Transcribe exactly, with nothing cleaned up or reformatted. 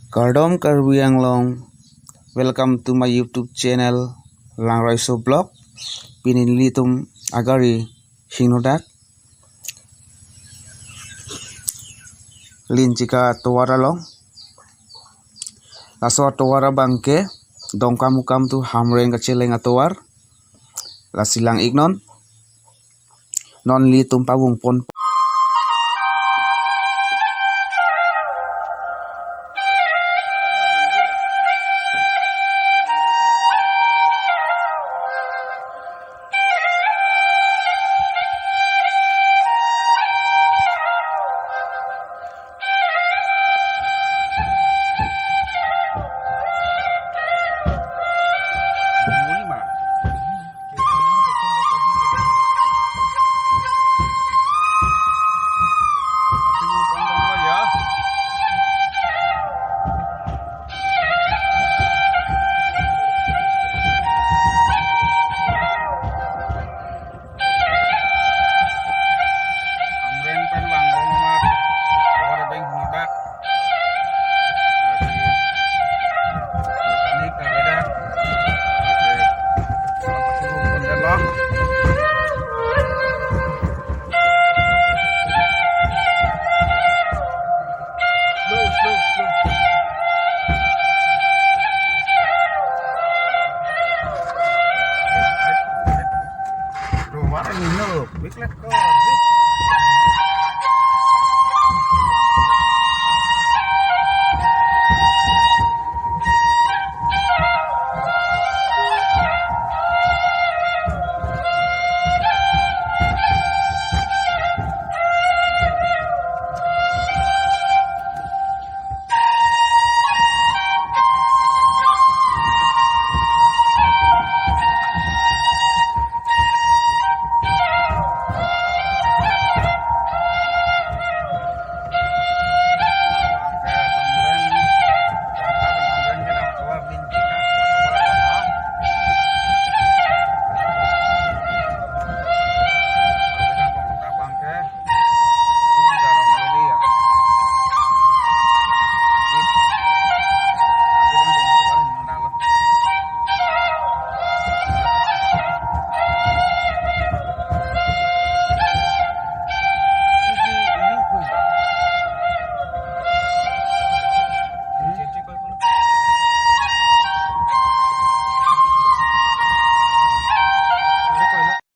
Kardom Karbi Anglong, welcome to my YouTube channel Langroiso Vlog. Pini nelitum agari hingnodak Linchika tovar along. Laso atovar abangke Dongkamukam to Hamren kacheleng atovar. Lasi lang-iknon. Non nelitum pavung pon. Hamren pen vang bom amat, tovar abeng hingnodak. Mekanik ta avedak. Slow, slow, slow. Tovar hingno, big let ko.